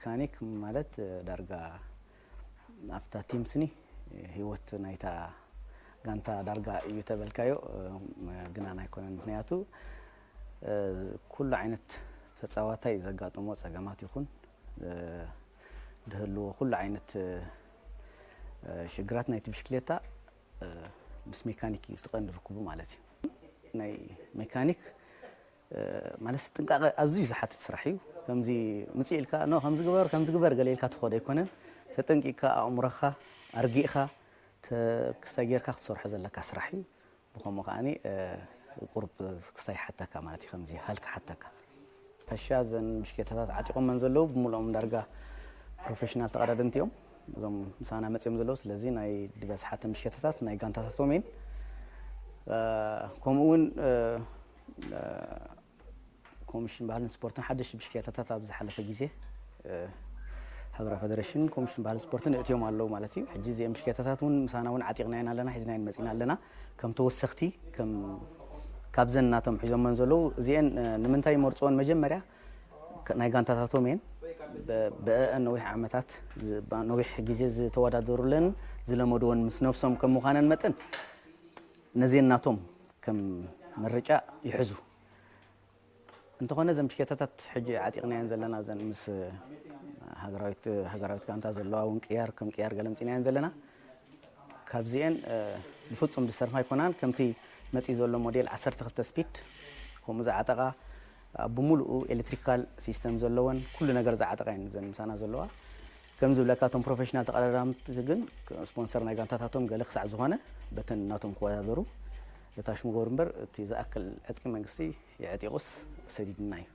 ሜካኒክ ማለት ዳርጋ ኣብታ ቲም ስኒ ህይወት ናይታ ጋንታ ዳርጋ እዩ ተበልካዮ፣ ግናን ኣይኮነን። ምክንያቱ ኩሉ ዓይነት ተፃዋታይ ዘጋጥሞ ፀገማት ይኹን ድህልዎ ኩሉ ዓይነት ሽግራት ናይቲ ብሽክሌታ ምስ ሜካኒክ እዩ ትቐንዲ ርክቡ ማለት እዩ። ናይ ሜካኒክ ማለት ጥንቃቐ ኣዝዩ ዝሓትት ስራሕ እዩ። ከምዚ ምፅእ ኢልካ ኖ ከምዚ ግበር ከምዚ ግበር ገለ ኢልካ ትኸዶ ኣይኮነን። ተጠንቂቕካ ኣእምሮኻ ኣርጊእካ ክስታይ ጌርካ ክትሰርሖ ዘለካ ስራሕ እዩ። ብኸምኡ ከዓኒ ቁሩብ ክስታይ ሓተካ ማለት እዩ። ከምዚ ሃልክ ሓተካ። ፋሻ ዘን ብሽኬታታት ዓጢቖመን ዘለዉ ብምልኦም ዳርጋ ፕሮፌሽናል ተቐዳደምቲ እዮም እዞም ምሳና መፅኦም ዘለዉ። ስለዚ ናይ ድበዝሓተን ብሽኬታታት ናይ ጋንታታቶም እየን። ከምኡ እውን ኮሚሽን ባህልን ስፖርትን ሓደሽቲ ብሽክሌታታት ኣብ ዝሓለፈ ግዜ ሃገራዊ ፌደሬሽን ኮሚሽን ባህልን ስፖርትን የእትዮም ኣለዉ ማለት እዩ። ሕጂ እዚአን ብሽክሌታታት እውን ምሳና እውን ዓጢቕናየን ኣለና፣ ሒዝናየን መፂና ኣለና። ከም ተወሰኽቲ ካብዘን ናቶም ሒዞመን ዘለዉ እዚአን ንምንታይ ይመርፅወን? መጀመርያ ናይ ጋንታታቶም እየን። ብአአን ነዊሕ ዓመታት ነዊሕ ግዜ ዝተወዳደሩለን ዝለመድዎን ምስ ነብሶም ከም ምዃነን መጠን ነዚአን ናቶም ከም ምርጫ ይሕዙ። እንተኾነ እዘን ብሽኬታታት ሕጂ ዓጢቕናየን ዘለና እዘን ምስ ሃገራዊት ጋንታ ዘለዋ እውን ቅያር ከም ቅያር ገለ ምፂናየን ዘለና ካብዚአን ብፍፁም ዝሰርፋ ኣይኮናን። ከምቲ መፂ ዘሎ ሞዴል ዓሰርተ ክልተ ስፒድ ከምኡ ዝዓጠቓ ብምሉኡ ኤሌክትሪካል ሲስተም ዘለወን ኩሉ ነገር ዝዓጠቓ እየን እዘን ምሳና ዘለዋ። ከም ዝብለካ እቶም ፕሮፌሽናል ተቐዳዳምቲ ግን ስፖንሰር ናይ ጋንታታቶም ገለ ክሳዕ ዝኾነ በተን ናቶም ክወዳደሩ የታሽሙ ገሩ እምበር እቲ ዝኣክል ዕጥቂ መንግስቲ የዕጢቑስ ሰዲድና እዩ።